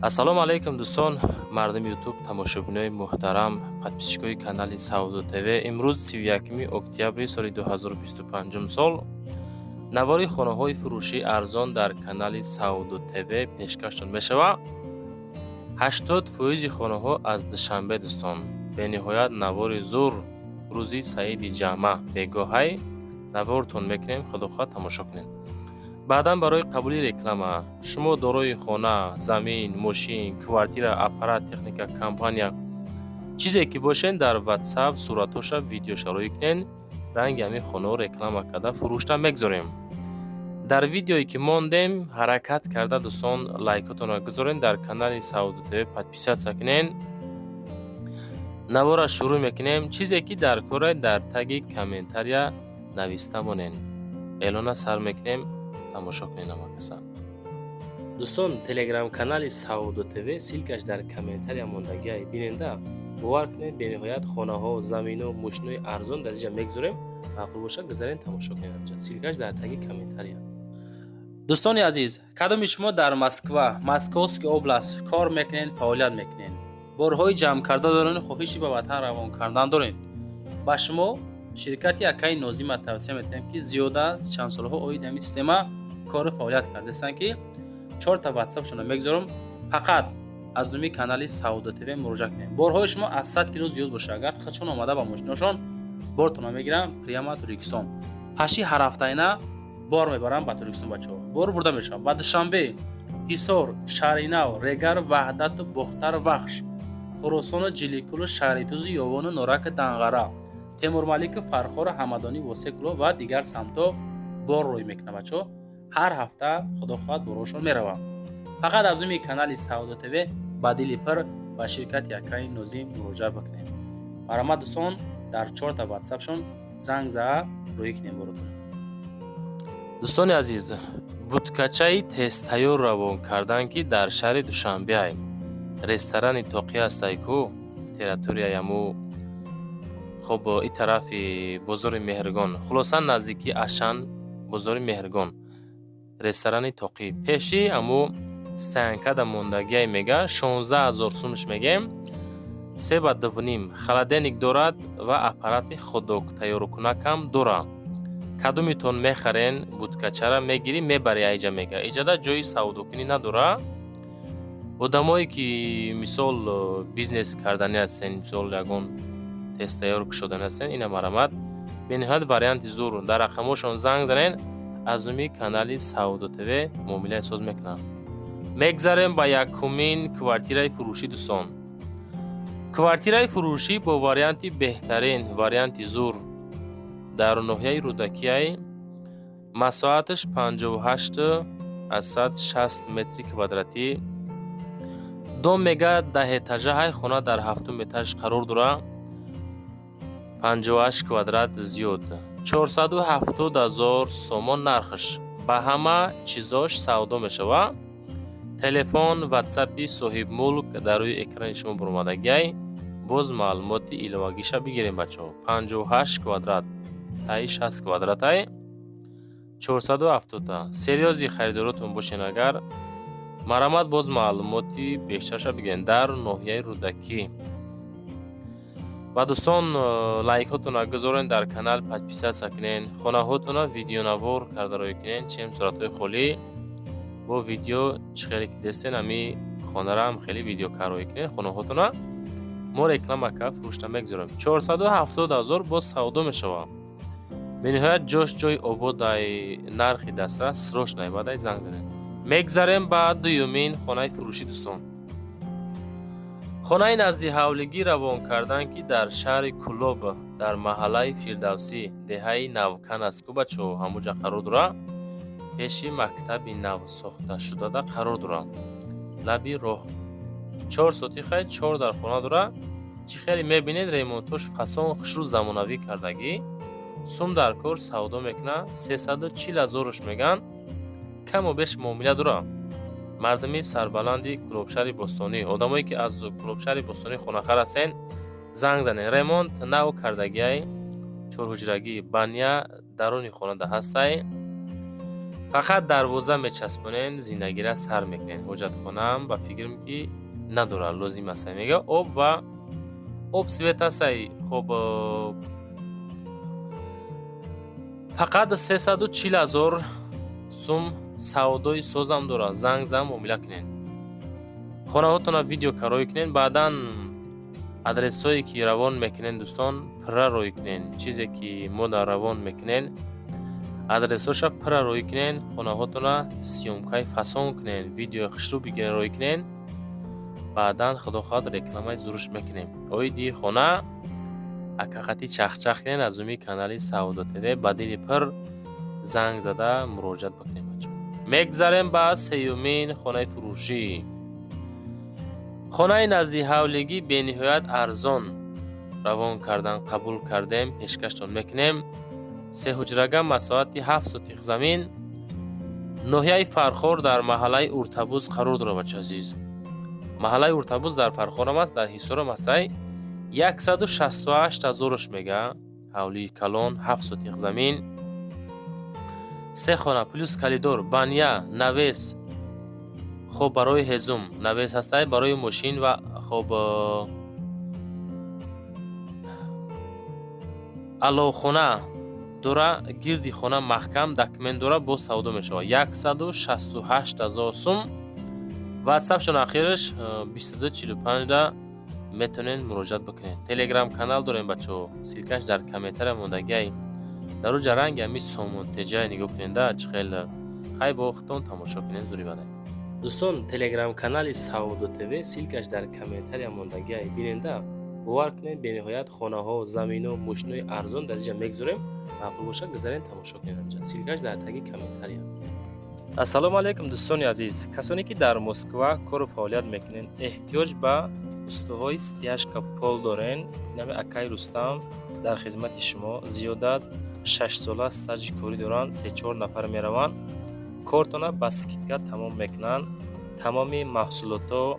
Ассалому алайкум, дӯстон, мардуми Ютуб, тамошобинои муҳтарам, подписчикои канали Савдо ТВ. Имрӯз 31 октябри соли 2025 сол навори хонаҳои фурӯшии арзон дар канали Савдо ТВ пешкаштон мешавад. 80 фоизи хонаҳо аз Душанбе, дӯстон. Бениҳоят навори зур, рӯзи саиди ҷамъа бегоҳай навортон мекунем, худо хоҳад, тамошо кунед. Баъдан барои қабули реклама шумо дорои хона, замин, мошин, квартира, аппарат, техника, компания, чизе ки бошед, дар Ватсап суратҳоша, видеоша рӯй кунед, ранги ҳамин хонаҳо реклама карда фурӯшта мегузорем. Дар видеое ки мондем, ҳаракат карда, дӯстон, лайкотонро гузоред, дар канали Савдо ТВ подписаться кунед. Навора шурӯъ мекунем. Чизе ки дар кора, дар таги комментария нависта монед. Эълона сар мекунем, тамошо кунед ҳамакаса. Дӯстон, телеграм-канали Савдо ТВ, ссылкаш дар комментария мондагиай, биненда. Бовар кунед, бениҳоят хонаҳо, замино, мошинои арзон дар инҷа мегузорем. Маъқул бошад, гузарен, тамошо кунед инҷа, ссылкаш дар таги комментария. Дӯстони азиз, кадоми шумо дар Москва, Московский область кор мекунед, фаъолият мекунед, борҳои ҷамъкарда доред, хоҳиши ба ватан равон кардан доред, ба шумо ширкати акаи Нозима тавсия метиҳем, ки зиёда аз чанд солҳо оид ҳамин система кору фаъолият кардастанд, ки чорта ватсапшонро мегузорам. Фақат аз номи канали Савдо ТВ муроҷиат кунед. Борҳои шумо аз 100 кило зиёд боша агар, худшон омада ба мошиношон бортонро мегиранд, прямо Тоҷикистон. Паши ҳарҳафтаина бор мебаранд ба Тоҷикистон, бачаҳо. Бор бурда мешавад ба Душанбе, Ҳисор, Шаҳринав, Регар, Ваҳдату Бохтар, Вахш, Хуросону Ҷиликулу Шаҳритузу Ёвону Нораки, Данғара, Темурмалику Фархору Ҳамадонӣ, Восекуло ва дигар самтҳо бор рӯй мекунад, бачаҳо. Ҳар ҳафта, худо хоҳад, борҳошон меравад. Фақат аз номи канали Савдо ТВ ба дили пир ба ширкати акаи Нозим муроҷиат бикунед. Марҳамат, дӯстон, дар чорта ватсапшон занг заа, рӯӣ кунем боротон. Дӯстони азиз, будкачаи тезтайёр равон кардан, ки дар шаҳри Душанбеай, ресторани Тоқӣ ҳастай ку, территорияи аму, хоб, и тарафи бозори Меҳргон, хулоса, наздикии Ашан, бозори Меҳргон, ресторани Тоқӣ, пеши аму стоянкада мондагиай. Мега, 16 000 сумш мегем, се ба дувним, холодильник дорад ва аппарати хот-дог тайёркунакам дорад. Кадомитон мехарен, будкачара мегирӣ, мебарӣ айҷа. Мега, иҷада ҷои савдокунӣ надора. Одамое ки, мисол, бизнес карданӣ ҳастен, мисол, ягон тезтайёр кушоданӣ ҳастен, ина, марҳамат, бениҳоят варианти зур. Дар рақамҳошон занг занен, аз номи канали Савдо ТВ муомилаи соз мекунанд. Мегзарем ба якумин квартираи фурӯшӣ. Дӯстон, квартираи фурӯшӣ бо варианти беҳтарин, варианти зур дар ноҳияи Рӯдакиай, масоҳаташ 58,60 метри квадратӣ. Дом, мега, 10 этажаҳай, хона дар ҳафтум этаж қарор дора. 58 квадрат зиёд, 470 000 сомон нархаш, ба ҳама чизош савдо мешавад. Телефон, ватсапи соҳибмулк дар рӯи экрани шумо баромадагиай. Боз маълумоти иловагиша бигирем, бачаҳо. 58 квадрат, таи 60 квадратай, 470. Серьёзный харидоротон бошен агар, марҳамат, боз маълумоти бештарша бигирем, дар ноҳияи Рӯдакӣ. Ва, дӯстон, лайкҳотонро гузорен, дар канал подписаться кунен, хонаҳотонро видеонавор карда рӯй кунен, чем суратҳои холӣ. Бо видео чӣ хеле ки дестен, ҳами хонараам хеле видео карроҳӣ кунед хонаҳотона. Мо реклама кард, фурӯшта мегузорем. 470 000, боз савдо мешавад. Бениҳоят ҷош ҷои ободай, нархи дастрас, срочный, баъдай занг занед. Мегзарем ба дуюмин хонаи фурӯшӣ. Дӯстон, хонаи назди ҳавлигӣ равон кардан, ки дар шаҳри Кӯлоб, дар маҳаллаи Фирдавсӣ, деҳаи Навкан аст ку, бачаҳо, ҳамуҷа қарор дорад. Пеши мактаби навсохташудада қарор дорад, лаби роҳ, 4 сотихай, чор дар хона дорад. Чӣ хеле мебинед, ремонтош фасон, хушрӯ, замонавӣ кардагӣ. Сум дар кор, савдо мекунад. 340 ҳазоруш мегӯянд, каму беш муомила дорад. Мардуми сарбаланди Кӯлобшаҳри бостонӣ, одамое ки аз Кӯлобшаҳри бостонӣ хонахар ҳастен, занг занед. Ремонт нав кардагиай, чорҳуҷрагӣ, баня даруни хонада ҳастай. Фақат дарвоза мечаспонен, зиндагира сар мекунен. Ҳоҷатхонаам, ба фикрам, ки надорад, лозим аста, мега. Об ва об, свет ҳастай. Хоб, фақат 340 000 сум савдои созам дорад. Занг зан, муомила кунен, хонаҳотона видео кароӣ кунен, баъдан адресҳое ки равон мекунен, дӯстон, пурра роӣ кунен. Чизе ки мо дар равон мекунен, адресҳоша пурра роӣ кунен, хонаҳотона съёмкаи фасон кунен, видеои хушрӯ бигирен, роӣ кунен. Баъдан, худо хоҳад, рекламаи зуруш мекунем. Оиди хона акақати чахчах кунен, аз уми канали Савдо ТВ ба дили пур занг зада муроҷиат бикунем, бачо. Мегзарем ба сеюмин хонаи фурӯшӣ. Хонаи наздиҳавлигӣ бениҳоят арзон равон кардан, қабул кардем, пешкаштон мекунем. Сеҳуҷрага, масоҳати 7 сотих замин, ноҳияи Фархор, дар маҳаллаи Уртабуз қарор дорад, бачо азиз. Маҳаллаи Уртабуз дар Фархорам аст, дар Ҳисорам астай. 168 ҳазоруш мега. Ҳавлии калон, 7 сотих замин, се хона, плюс коридор, баня, навес. Хоб, барои ҳезум навес ҳастай, барои мошин ва хоб, аловхона дора. Гирди хона маҳкам, документ дора, боз савдо мешавад. 168 000 сум. Ватсапшон ахираш 2245-да метавонед муроҷиат бикунед. Телеграм канал дорем, бачаҳо, ссылкаш дар комментария мондагиай. Дар уҷа ранги ҳами сомонтеҷай нигоҳ кунед, чӣ хел. Хай, бо худтон тамошо кунед, зури бадай. Дӯстон, телеграм канали Савдо ТВ, ссылкаш дар комментария мондагиай, биненда. Бовар кунед, бениҳоят хонаҳо, замино, мошинои арзон дар инҷа мегузорем. Маъқул бошад, гузарен, тамошо кунед инҷа, ссылкаш дар таги комментария. Ассалому алайкум, дӯстони азиз, касоне ки дар Москва кору фаъолият мекунед, эҳтиёҷ ба устоҳои стяжка пол дорен. Нами акай Рустам дар хизмати шумо. Зиёда аз 6 сола стажи корӣ доранд. Се-чор нафар мераванд, кортона ба скидка тамом мекунанд. Тамоми маҳсулотҳо,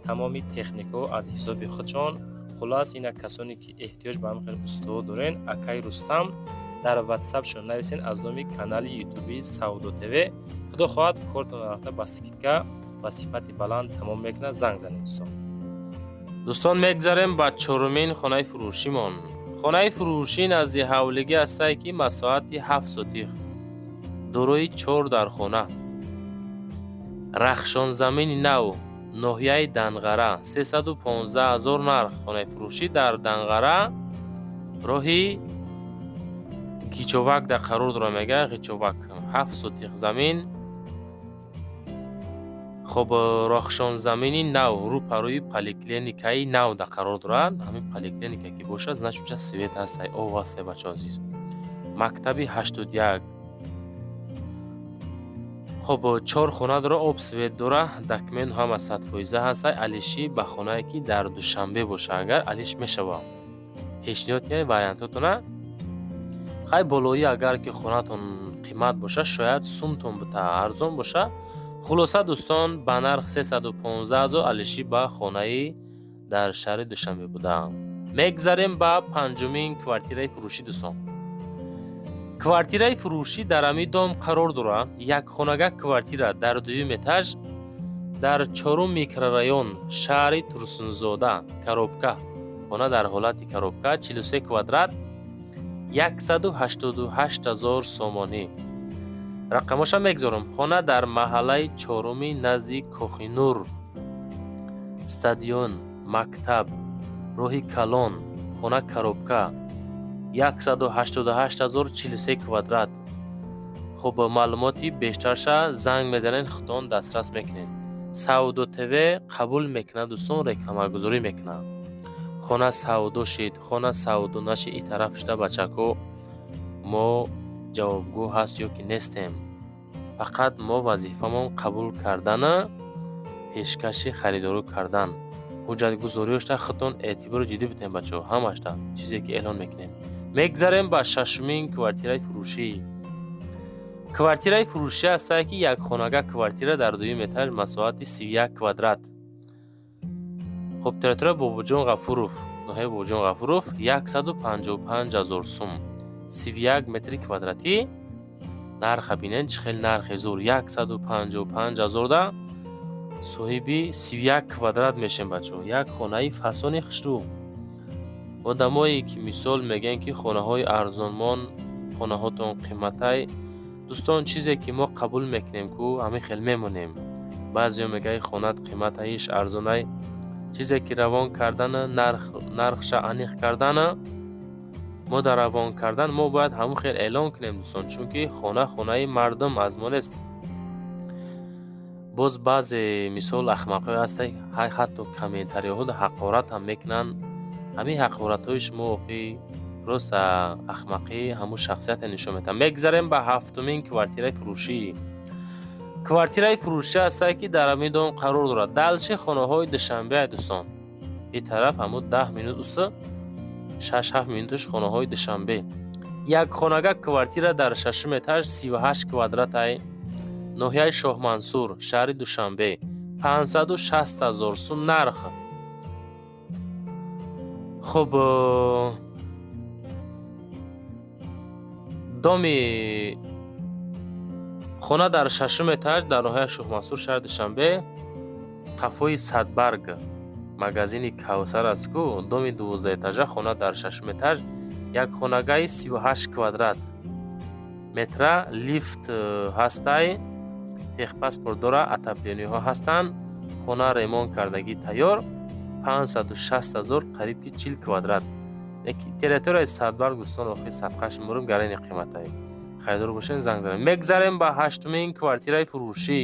тамоми техникаҳо аз ҳисоби худшон. Хулас, ина касоне ки эҳтиёҷ ба ҳамин хел устоҳо дорен, акай Рустам дар ватсапшон нависен аз номи канали ютуби Савдо ТВ. Худо хоҳад, кортона рафта ба скидка, ба сифати баланд тамом мекунад. Занг занед, дӯстон. Дӯстон, мегзарем ба чорумин хонаи фурӯшимон. Хонаи фурӯшӣ назди ҳавлигӣ ҳастае, ки масоҳати 7 сотих, дорои чор дархона, Рахшонзамини Нав, ноҳияи Данғара, 315 000 нарх. Хонаи фурӯшӣ дар Данғара, роҳи Гичовак дар қарор дорад, мега Ғичовак. 7 сотих замин. Хоб, Рахшонзамини Нав, рӯпарӯи поликлиникаи нав дар қарор дорад. Ҳамин поликлиника ки бошад, значит, уҷа свет ҳастай, об ҳастай, бачаҳо азиз. Мактаби 81. Хоб, чор хона дора, об, свет дора, документ ҳама 100% ҳастай. Алишӣ ба хонае ки дар Душанбе боша, агар алиш мешава, пешниҳод кунед вариантотона. Хай, болоӣ агар ки хонатон қимат боша, шояд сумтон бита арзон боша. Хулоса, дӯстон, ба нарх 315 000 алишӣ ба хонаи дар шаҳри Душанбе будаам. Мегзарем ба панҷумин квартираи фурӯшӣ, дӯстон. Квартираи фурӯшӣ дар ҳамин дом қарор дорад. Якхонага квартира дар дуюм этаж, дар чорум микрорайон, шаҳри Турсунзода, коробка. Хона дар ҳолати коробка, 43 квадрат, 188 000 сомонӣ. Рақамоша мегзорам. Хона дар маҳаллаи чоруми, назди Кохинур, стадион, мактаб, роҳи калон. Хона коробка, 188 000, 43 квадрат. Хуб, маълумоти бештарша занг мезанед, худтон дастрас мекунед. Савдо ТВ қабул мекунад, дӯстон, рекламагузорӣ мекунад. Хона савдо шид, хона савдо нашид, и тараф шуда, бачако, мо ҷавобгӯ ҳаст ё ки нестем. Фақат мо вазифамон қабул кардана, пешкаши харидорӣ кардан. Ҳуҷҷатгузориёшта худтон эътибори ҷиддӣ бидиҳем, бачаҳо, ҳамашта чизе ки эълон мекунем. Мегзарем ба шашумин квартираи фурӯшӣ. Квартираи фурӯшӣ ҳастае, ки якхонага квартира дар дуюм этаж, масоҳати 31 квадрат. Хуб, территория Бобоҷон Ғафуров, ноҳияи Бобоҷон Ғафуров, 155 000 сум, 31 метри квадратӣ. Нарха бинен, чӣ хел нархи зур, 155 ҳазорда соҳиби 31 квадрат мешем, бачаҳо. Як хонаи фасони хушрӯ. Одамое ки мисол мегӯянд, ки хонаҳои арзонмон, хонаҳотон қиматай, дӯстон, чизе ки мо қабул мекунем ку, ҳамин хел мемонем. Баъзеҳо мегӯянд, хонат қиматай, иш арзонай. Чизе ки равон кардана, нархша аниқ кардана, мо дар равон кардан мо бояд ҳамон хел эълон кунем, дӯстон, чунки хона хонаи мардум аз мо нест. Боз баъзе мисол ахмақҳое ҳастанд, ҳатто комментариҳо ҳақорат ҳам мекунанд. Ҳамин ҳақоратҳои шумо охи просто ахмақӣ ҳамун шахсияте нишон медиҳад. Мегзарем ба ҳафтумин квартираи фурӯшӣ. Квартираи фурӯшӣ ҳастае, ки дар ҳамин дом қарор дорад, дальше хонаҳои Душанбе, дӯстон. Ин тараф ҳамун 10 минут уса, 6-7 минуташ хонаҳои Душанбе. Як хонага квартира дар шашум этаж, 38 квадратай, ноҳияи Шоҳмансур, шаҳри Душанбе, 560 ҳазор сум нарх. Хуб, доми хона дар шашум этаж, дар ноҳияи Шоҳмансур, шаҳри Душанбе, қафои Садбарг, магазини Кавсар аст ку, доми 12-этажа, хона дар шашум этаж, як хонагаи 38 квадрат метра, лифт ҳастай, техпаспорт дора, отоплениҳо ҳастанд, хона ремонт кардагӣ тайёр, 560 ҳазор, қариб ки 40 квадрат. Территорияи Садбарг, дӯстон, охи садқаш мурум, гарани қиматай. Харидор бошем, занг занем. Мегзарем ба ҳаштумин квартираи фурӯшӣ.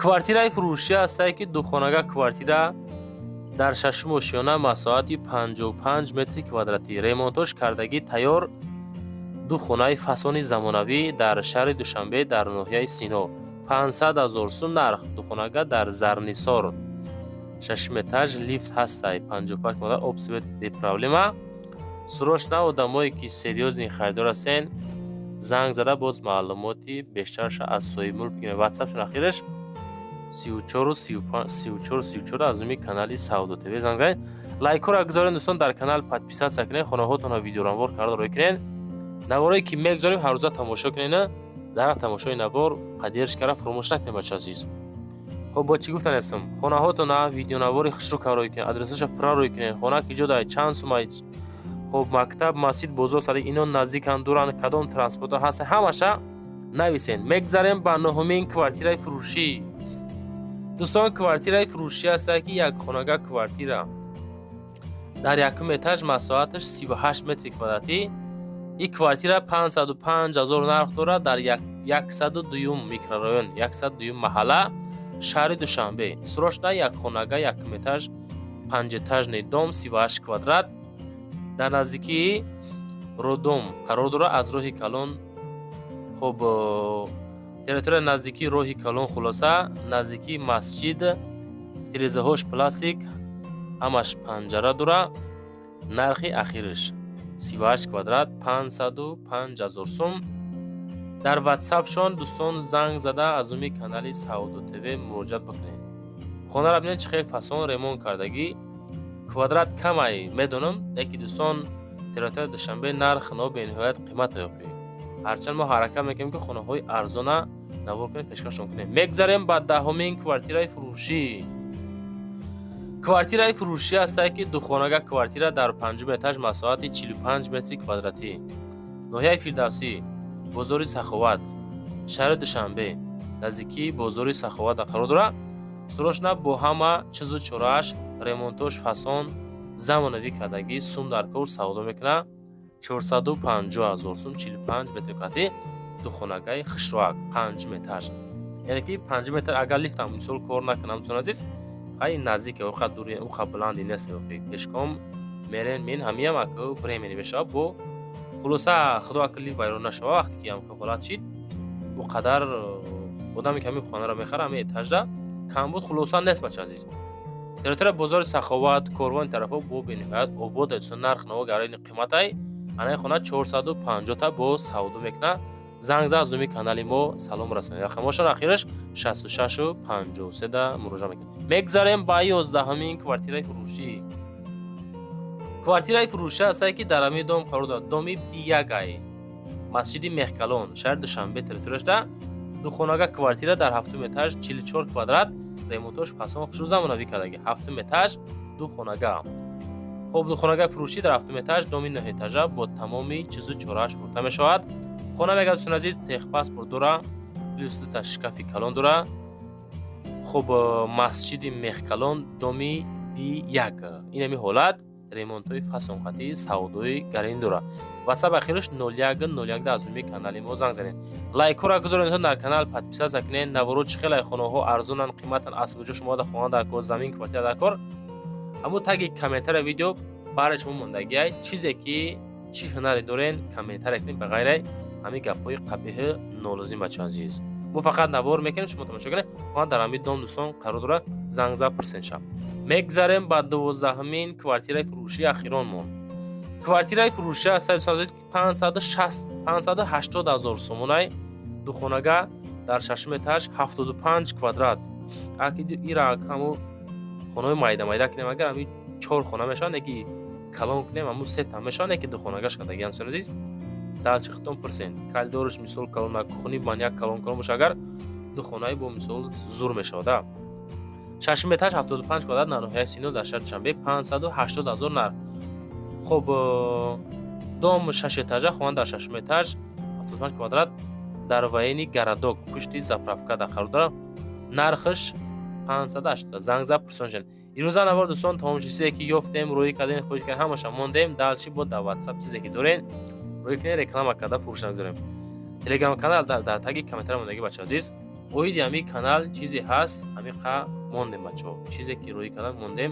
Квартираи фурӯшӣ ҳастае, ки духонага квартира дар шашум ошёна, масоҳати 55 метри квадратӣ, ремонтош кардагӣ тайёр, ду хонаи фасони замонавӣ дар шаҳри Душанбе, дар ноҳияи Сино, 500 ҳазор сум нарх. Духонага дар Зарнисор, шашум этаж, лифт ҳастай, 55 квадрат, об, свет без проблема. Срочно одамое ки серьёзный харидор ҳастен, занг зада, боз маълумоти бештарша аз соҳибмулк бигиред. Ватсапшон ахираш 34 34 34, аз номи канали Савдо ТВ занг занед. Лайкҳоро гузоред, дӯстон, дар канал подписаться кунед, хонаҳотонро видеоранвор карда рой кунед. Наворое ки мегузорем, ҳаррӯза тамошо кунед. Дар тамошои навор поддержкара фуромӯш накунед, бача азиз. Хоб, бо чӣ гуфтан ҳастам? Хонаҳотона видеонавори хушрӯ рой кунед, адресаша пурра рой кунед, хона ки ҷо дай, чанд сумай, хоб, мактаб, масҷид, бозор, садик ино наздиканд, дуранд, кадом транспортҳо ҳаст, ҳамаша нависен. Мегзарем ба нуҳумин квартираи фурӯшӣ. Дӯстон, квартираи фурӯшӣ ҳастае, ки як хонага квартира дар якум этаж, масоҳаташ 38 метри квадратӣ. Ин квартира 505 ҳазор нарх дорад, дар 102-юм микрорайон, 102-юм маҳалла, шаҳри Душанбе. Срочно як хонага, якум этаж, панҷэтажный дом, 38 квадрат, дар наздикии роддом қарор дорад, аз роҳи калон. Хуб, территория наздикии роҳи калон, хулоса, наздикии масҷид, тирезаҳош пластик, ҳамаш панҷара дора. Нархи ахириш 38 квадрат 505 ҳазор сум. Дар ватсапшон, дӯстон, занг зада, аз номи канали Савдо ТВ муроҷиат бикунед. Хонаро бинед, чӣ хел фасон ремонт кардагӣ. Квадрат камай, медонам, яки дӯстон, территорияи Душанбе нарх но бениҳоят қимат ёфт. Ҳарчанд мо ҳаракат мекунем, ки хонаҳои арзона навор кунем, пешкашон кунем. Мегзарем ба даҳумин квартираи фурӯшӣ. Квартираи фурӯшӣ ҳастае, ки духонага квартира дар панҷум этаж, масоҳати 45 метри квадратӣ, ноҳияи Фирдавсӣ, бозори Саховат, шаҳри Душанбе, наздикии бозори Саховат қарор дорад. Срочно бо ҳама чизу чорааш, ремонтош фасон замонавӣ кардагӣ, сум дар кор, савдо мекунад 450 ҳазор сум, 45 метри квадратӣ, духонагаи хушроак, панҷум этаж, яъне ки панҷум этаж. Агар лифтам мисол кор накунам, дӯстон азиз, хай наздике, оқа дури, оқа баланди нест, пешком мерен мен, ҳамиам аку времени мешавад. Бо хулоса, худо ака лифт вайрон нашава. Вақте ки ҳам ҳолат шид, ӯ қадар одаме ки ҳамин хонаро мехара, ҳамин этажра кам буд, хулоса нест, бача азиз. Территория бозори Саховат, Корвони тарафҳо бо бениҳоят обод аст. Нарх наво гарани қиматай. Анаи хона 450-та бо савдо мекунад. Занг за, аз номи канали мо салом расонед. Рақамҳошон ахираш 66 53 да муроҷиат мекунед. Мегзарем ба 11-ҳамин квартираи фурӯшӣ. Квартираи фурӯшӣ ҳастае, ки дар ҳамин дом қарор дорад, доми Биягай. Масҷиди Меҳкалон, шаҳри Душанбе территорияшда духонага квартира дар ҳафтум этаж, 44 квадрат, ремонтош фасон, хушрӯ, замонавӣ кардаги. Ҳафтум этаж, духонага. Хоб, духонага фурӯшӣ дар ҳафтум этаж, доми нӯҳэтажа бо тамоми чизу чорааш фурӯхта мешавад. Хона, мегӯяд, дӯстони азиз, техпаспорт дора, плюс дута шкафи калон дора. Хуб, Масҷиди Мехкалон, доми Би 1. Инами ҳолат, ремонтҳои фасонқатӣ, савдои гарин дора. Ватсап ахираш 01 01, аз номи канали мо занг занед. Лайкҳоро гузоред, дар канал подписаться кунед. Наворо чӣ хеле хонаҳо арзонанд, қиматанд, аз куҷо шумо дар хона дар кор, замин, квартира дар кор, ҳамун таги комментария видео барои шумо мондагиай. Чизе ки чӣ ҳунаре дорен, комментария кунед, ба ғайре ҳамин гапҳои қабиҳи нолозим. Бачаҳо азиз, мо фақат навор мекунем, шумо тамошо кунед. Хона дар ҳамин дом, дӯстон, қарор дорад, занг зад, пурсен шав. Мегзарем ба 12-ҳамин квартираи фурӯшии ахиронмон. Квартираи фурӯшӣ аст, дӯстон азиз, 580 ҳазор сомонай, духонага дар шашум этаж, 75 квадрат. Ира ҳаму хонаҳои майда майда кунем, агар ҳами чор хона мешаванд, яки калон кунем, ҳаму сета мешаванд, яки духонагаш кардагиам. Дӯстони азиз, далчи худтон пурсен. Коридорш, мисол, калона, кухни баня калон калон боша, агар духонаи бо, мисол, зур мешавад. Шашум этаж, 75 квадрат, дар ноҳияи Сино, дар шаҳри Душанбе, 580 ҳазор нарх. Хуб, дом шашэтажа, хона дар шашум этаж, 75 квадрат, дар военный городок, пушти заправка дар қарор дорад. Нархаш 580. Занг зад, пурсон шавед. Ирӯза навор, дӯстон, тамом. Чизе ки ёфтем, рӯӣ кардем, хоҳиш кардем, ҳамаша мондем. Дальше бо дар Ватсап чизе ки дорем, рӯӣ кунем, реклама карда фурӯш нагузорем. Телеграм канал дар таги комментария мондагӣ. Бачаҳо азиз, оиди ҳамин канал чизе ҳаст, ҳамин қа мондем. Бачаҳо, чизе ки рӯӣ кардан мондем.